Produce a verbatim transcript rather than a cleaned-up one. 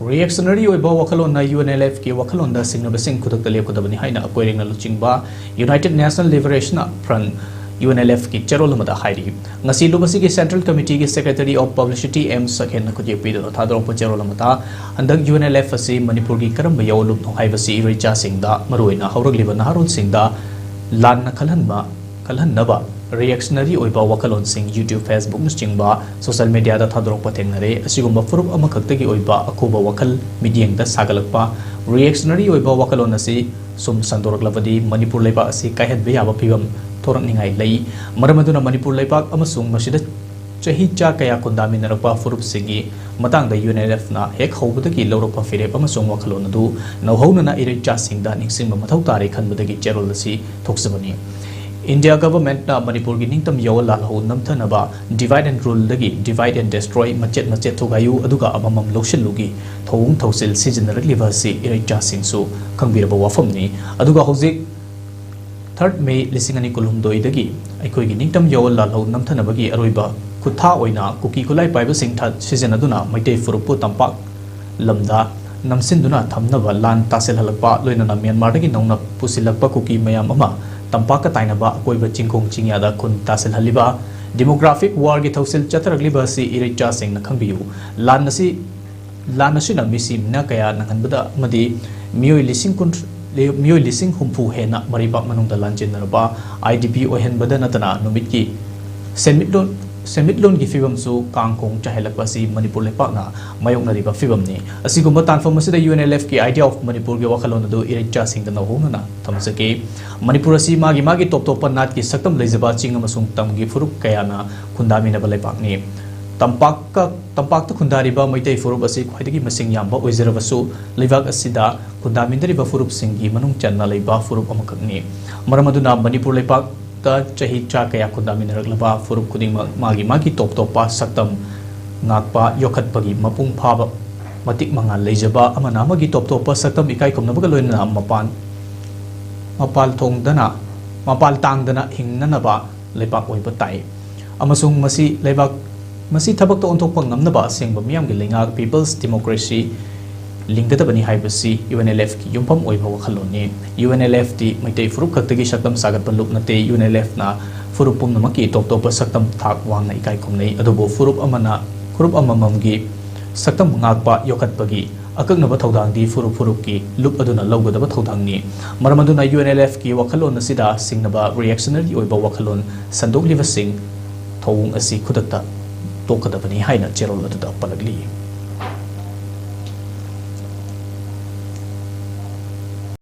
Reactionary ꯑꯣꯏꯕ ꯋꯥꯈꯜꯂꯣꯟꯅ UNLF ꯀꯤ ꯋꯥꯈꯜꯂꯣꯟꯗ ꯁꯤꯡꯅꯕꯁꯤꯡ ꯈꯨꯗꯛꯇ ꯂꯦꯞꯀꯗꯕꯅꯤ ꯍꯥꯏꯅ ꯑꯀꯣꯏꯔꯦꯡꯅ ꯂꯨꯆꯤꯡꯕ United National Liberation Front, UNLF ꯀꯤ ꯆꯦꯔꯣꯜ ꯑꯃꯗ ꯍꯥꯏꯔꯤ꯫ ꯉꯁꯤ ꯂꯨꯞ ꯑꯁꯤꯒꯤ Central Committee ꯒꯤ Secretary of Publicity M ꯁꯈꯦꯟꯅ ꯈꯨꯠꯌꯦꯛ ꯄꯤꯗꯨꯅ ꯊꯥꯗꯣꯔꯛꯄ ꯆꯦꯔꯣꯜ ꯑꯃꯗ, ꯍꯟꯗꯛ UNLF ꯑꯁꯤ ꯃꯅꯤꯄꯨꯔꯒꯤ ꯀꯔꯝꯕ ꯌꯥꯑꯣꯟꯂꯨꯞꯅꯣ ꯍꯥꯏꯕꯁꯤ ꯏꯔꯩꯆꯥꯁꯤꯡꯗ, ꯃꯔꯨꯑꯣꯏꯅ ꯍꯧꯔꯛꯂꯤꯕ ꯅꯍꯥꯔꯣꯜꯁꯤꯡꯗ ꯂꯥꯟꯅ ꯈꯜꯍꯟꯕ, ꯈꯜꯍꯟꯅꯕ reactionary ꯑꯣꯏꯕ ꯋꯥꯈꯜꯂꯣꯟꯁꯤꯡ YouTube, Facebook ꯅꯆꯤꯡꯕ social media ꯗ ꯊꯥꯗꯣꯔꯛꯄ ꯊꯦꯡꯅꯔꯦ꯫ ꯑꯁꯤꯒꯨꯝꯕ ꯐꯨꯔꯨꯞ ꯑꯃꯈꯛꯇꯒꯤ ꯑꯣꯏꯕ ꯑꯈꯨꯕ ꯋꯥꯈꯜ ꯃꯤꯠꯌꯦꯡꯗ ꯁꯥꯒꯠꯂꯛꯄ reactionary ꯑꯣꯏꯕ ꯋꯥꯈꯜꯂꯣꯟ ꯑꯁꯤ ꯁꯨꯝ ꯁꯟꯗꯣꯔꯛꯂꯕꯗꯤ ꯃꯅꯤꯄꯨꯔ ꯂꯩꯕꯥꯛ ꯑꯁꯤ ꯀꯥꯏꯍꯟꯕ ꯌꯥꯕ ꯐꯤꯚꯝ ꯊꯣꯔꯛꯅꯤꯡꯉꯥꯏ ꯂꯩ꯫ ꯃꯔꯝ ꯑꯗꯨꯅ ꯃꯅꯤꯄꯨꯔ ꯂꯩꯕꯥꯛ ꯑꯃꯁꯨꯡ ꯃꯁꯤꯗ ꯆꯍꯤ ꯆꯥ ꯀꯌꯥ ꯈꯨꯟꯗꯥꯃꯤꯟꯅꯔꯛꯄ ꯐꯨꯔꯨꯞꯁꯤꯡꯒꯤ ꯃꯇꯥꯡꯗ UNLF ꯅ ꯍꯦꯛ ꯍꯧꯕꯗꯒꯤ ꯂꯧꯔꯛꯄ ꯐꯤꯔꯦꯞ ꯑꯃꯁꯨꯡ ꯋꯥꯈꯜꯂꯣꯟ ꯑꯗꯨ ꯅꯧꯍꯧꯅꯅ ꯏꯔꯩꯆꯥꯁꯤꯡꯗ ꯅꯤꯡꯁꯤꯡꯕ ꯃꯊꯧ ꯇꯥꯔꯦ ꯈꯟꯕꯗꯒꯤ ꯆꯦꯔꯣꯜ ꯑꯁꯤ ꯊꯣꯛꯆꯕꯅꯤ꯫ India Government ꯅ ꯃꯅꯤꯄꯨꯔꯒꯤ ꯅꯤꯡꯇꯝ ꯌꯥꯑꯣꯟ ꯂꯥꯜꯍꯧ ꯅꯝꯊꯅꯕ divide and rule ꯗꯒꯤ divide and destroy, ꯃꯆꯦꯠ ꯃꯆꯦꯠ ꯊꯨꯒꯥꯏꯌꯨ ꯑꯗꯨꯒ ꯑꯃꯃꯝ ꯂꯧꯁꯤꯜꯂꯨꯒꯤ ꯊꯧꯑꯣꯡ ꯊꯧꯁꯤꯜ ꯁꯤꯖꯤꯟꯅꯔꯛꯂꯤꯕ ꯑꯁꯤ ꯏꯔꯩꯆꯥꯁꯤꯡꯁꯨ ꯈꯪꯕꯤꯔꯕ ꯋꯥꯐꯝꯅꯤ꯫ ꯑꯗꯨꯒ ꯍꯧꯖꯤꯛ third May ꯂꯤꯁꯤꯡ ꯑꯅꯤ ꯀꯨꯟꯍꯨꯝꯗꯣꯏꯗꯒꯤ ꯑꯩꯈꯣꯏꯒꯤ ꯅꯤꯡꯇꯝ ꯌꯥꯑꯣꯟ ꯂꯥꯜꯍꯧ ꯅꯝꯊꯅꯕꯒꯤ ꯑꯔꯣꯏꯕ ꯈꯨꯠꯊꯥ ꯑꯣꯏꯅ ꯀꯨꯀꯤ ꯈꯨꯠꯂꯥꯏ ꯄꯥꯏꯕꯁꯤꯡ ꯊ-, ꯁꯤꯖꯤꯟꯅꯗꯨꯅ ꯃꯩꯇꯩ ꯐꯨꯔꯨꯞꯄꯨ ꯇꯝꯄꯥꯛ ꯂꯝꯗ ꯅꯝꯁꯤꯟꯗꯨꯅ ꯊꯝꯅꯕ ꯂꯥꯟ ꯇꯥꯁꯤꯜꯍꯜꯂꯛꯄ, ꯂꯣꯏꯅꯅ ꯃ꯭ꯌꯥꯟꯃꯥꯔꯗꯒꯤ ꯅꯧꯅ ꯄꯨꯁꯤꯜꯂꯛꯄ ꯀꯨꯀꯤ ꯃꯌꯥꯝ ꯑꯃ ꯇꯝꯄꯥꯛꯀ ꯇꯥꯏꯅꯕ ꯑꯀꯣꯏꯕ ꯆꯤꯡꯈꯣꯡ ꯆꯤꯡꯌꯥꯗ ꯈꯨꯟ ꯇꯥꯁꯤꯜꯍꯜꯂꯤꯕ demographic war ꯒꯤ ꯊꯧꯁꯤꯜ ꯆꯠꯊꯔꯛꯂꯤꯕ ꯑꯁꯤ ꯏꯔꯩꯆꯥꯁꯤꯡꯅ ꯈꯪꯕꯤꯌꯨ꯫ ꯂꯥꯟ ꯑꯁꯤ, ꯂꯥꯟ ꯑꯁꯤꯅ ꯃꯤꯁꯤ ꯃꯤꯅꯥ ꯀꯌꯥ ꯅꯪꯍꯟꯕꯗ ꯑꯃꯗꯤ ꯃꯤꯑꯣꯏ ꯂꯤꯁꯤꯡ ꯀꯨꯟ, ꯃꯤꯑꯣꯏ ꯂꯤꯁꯤꯡ ꯍꯨꯝꯐꯨ ꯍꯦꯟꯅ ꯃꯔꯩꯕꯥꯛ ꯃꯅꯨꯡꯗ ꯂꯥꯟꯖꯦꯟꯅꯔꯕ, IDP ꯑꯣꯏꯍꯟꯕꯗ ꯅꯠꯇꯅ ꯅꯨꯃꯤꯠꯀꯤ ꯁꯦꯟꯃꯤꯠꯂꯣꯟ, ꯁꯦꯟꯃꯤꯠꯂꯣꯟꯒꯤ ꯐꯤꯕꯝꯁꯨ ꯀꯥꯡ ꯈꯣꯡ ꯆꯥꯏꯍꯜꯂꯛꯄ ꯑꯁꯤ ꯃꯅꯤꯄꯨꯔ ꯂꯩꯄꯥꯛꯅ ꯃꯥꯌꯣꯛꯅꯔꯤꯕ ꯐꯤꯕꯝꯅꯤ꯫ ꯑꯁꯤꯒꯨꯝꯕ ꯇꯥꯟꯐꯝ ꯑꯁꯤꯗ UNLF ꯀꯤ idea of ꯃꯅꯤꯄꯨꯔꯒꯤ ꯋꯥꯈꯜꯂꯣꯟ ꯑꯗꯨ ꯏꯔꯩꯆꯥꯁꯤꯡꯗ ꯅꯧꯍꯧꯅꯅ ꯊꯝꯖꯒꯦ꯫ ꯃꯅꯤꯄꯨꯔ ꯑꯁꯤ ꯃꯥꯒꯤ ꯃꯥꯒꯤ ꯇꯣꯞ ꯇꯣꯞꯄ ꯅꯥꯠꯀꯤ ꯁꯛꯇꯝ ꯂꯩꯖꯕ ꯆꯤꯡ ꯑꯃꯁꯨꯡ ꯇꯝꯒꯤ ꯐꯨꯔꯨꯞ ꯀꯌꯥꯅ ꯈꯨꯟꯗꯥꯃꯤꯟꯅꯕ ꯂꯩꯄꯥꯛꯅꯤ꯫ ꯇꯝꯄꯥꯛꯀ, ꯇꯝꯄꯥꯛꯇ ꯈꯨꯟꯗꯥꯔꯤꯕ ꯃꯩꯇꯩ ꯐꯨꯔꯨꯞ ꯑꯁꯤ ꯈ꯭ꯋꯥꯏꯗꯒꯤ ꯃꯁꯤꯡ ꯌꯥꯝꯕ ꯑꯣꯏꯖꯔꯕꯁꯨ, ꯂꯩꯕꯥꯛ ꯑꯁꯤꯗ ꯈꯨꯟꯗꯥꯃꯤꯟꯅꯔꯤꯕ ꯐꯨꯔꯨꯞꯁꯤꯡꯒꯤ ꯃꯅꯨꯡ ꯆꯟꯅ ꯂꯩꯕ ꯐꯨꯔꯨꯞ ꯑꯃꯈꯛꯅꯤ꯫ ꯃꯔꯝ ꯑꯗꯨꯅ ꯃꯅꯤꯄꯨꯔ ꯂꯩꯄꯥꯛꯇ ꯆꯍꯤ ꯆꯥ ꯀꯌꯥ ꯈꯨꯟꯗꯥꯃꯤꯟꯅꯔꯛꯂꯕ ꯐꯨꯔꯨꯞ ꯈꯨꯗꯤꯡꯃꯛ ꯃꯥꯒꯤ ꯃꯥꯒꯤ ꯇꯣꯞ ꯇꯣꯞꯄ ꯁꯛꯇꯝ ꯉꯥꯛꯄ, ꯌꯣꯛꯈꯠꯄꯒꯤ ꯃꯄꯨꯡ ꯐꯥꯕ ꯃꯇꯤꯛ ꯃꯉꯥꯜ ꯂꯩꯖꯕ ꯑꯃꯅ ꯑꯃꯒꯤ ꯇꯣꯞ ꯇꯣꯞꯄ ꯁꯛꯇꯝ ꯏꯀꯥꯏ ꯈꯨꯝꯅꯕꯒ ꯂꯣꯏꯅꯅ ꯃꯄꯥꯟ, ꯃꯄꯥꯜ ꯊꯣꯡꯗꯅ, ꯃꯄꯥꯜ ꯇꯥꯡꯗꯅ ꯍꯤꯡꯅꯅꯕ ꯂꯩꯄꯥꯛ ꯑꯣꯏꯕ ꯇꯥꯏ꯫ ꯑꯃꯁꯨꯡ ꯃꯁꯤ ꯂꯩꯕꯥꯛ, ꯃꯁꯤ ꯊꯕꯛꯇ ꯑꯣꯟꯊꯣꯛꯄ ꯉꯝꯅꯕ ꯑꯁꯦꯡꯕ ꯃꯤꯌꯥꯝꯒꯤ ꯂꯩꯉꯥꯛ, People's Democracy, ꯂꯤꯡꯒꯗꯕꯅꯤ ꯍꯥꯏꯕꯁꯤ UNLFꯀꯤ ꯌꯨꯝꯐꯝ ꯑꯣꯏꯕ ꯋꯥꯈꯜꯂꯣꯟꯅꯤ꯫ UNLFꯇꯤ ꯃꯩꯇꯩ ꯐꯨꯔꯨꯞ ꯈꯛꯇꯒꯤ ꯁꯛꯇꯝ ꯁꯥꯒꯠꯄ ꯂꯨꯞ ꯅꯠꯇꯦ꯫ UNLFꯅ ꯐꯨꯔꯨꯞ ꯄꯨꯝꯅꯃꯛꯀꯤ ꯇꯣꯞ ꯇꯣꯞꯄ ꯁꯛꯇꯝ ꯊꯥꯛ ꯋꯥꯡꯅ ꯏꯀꯥꯏ ꯈꯨꯝꯅꯩ꯫ ꯑꯗꯨꯕꯨ ꯐꯨꯔꯨꯞ ꯑꯃꯅ ꯐꯨꯔꯨꯞ ꯑꯃꯃꯝꯒꯤ ꯁꯛꯇꯝ ꯉꯥꯛꯄ ꯌꯣꯛꯈꯠꯄꯒꯤ ꯑꯀꯛꯅꯕ ꯊꯧꯗꯥꯡꯗꯤ ꯐꯨꯔꯨꯞ ꯐꯨꯔꯨꯞꯀꯤ ꯂꯨꯞ ꯑꯗꯨꯅ ꯂꯧꯒꯗꯕ ꯊꯧꯗꯥꯡꯅꯤ꯫ ꯃꯔꯝ ꯑꯗꯨꯅ UNLFꯀꯤ ꯋꯥꯈꯜꯂꯣꯟ ꯑꯁꯤꯗ ꯁꯤꯡꯅꯕ reactionary ꯑꯣꯏꯕ ꯋꯥꯈꯜꯂꯣꯟ ꯁꯟꯗꯣꯛꯂꯤꯕꯁꯤꯡ ꯊꯧꯑꯣꯡ ꯑꯁꯤ ꯈꯨꯗꯛꯇ ꯇꯣꯛꯀꯗꯕꯅꯤ ꯍꯥꯏꯅ ꯆꯦꯔꯣꯜ ꯑꯗꯨꯗ ꯄꯜꯂꯛꯂꯤ꯫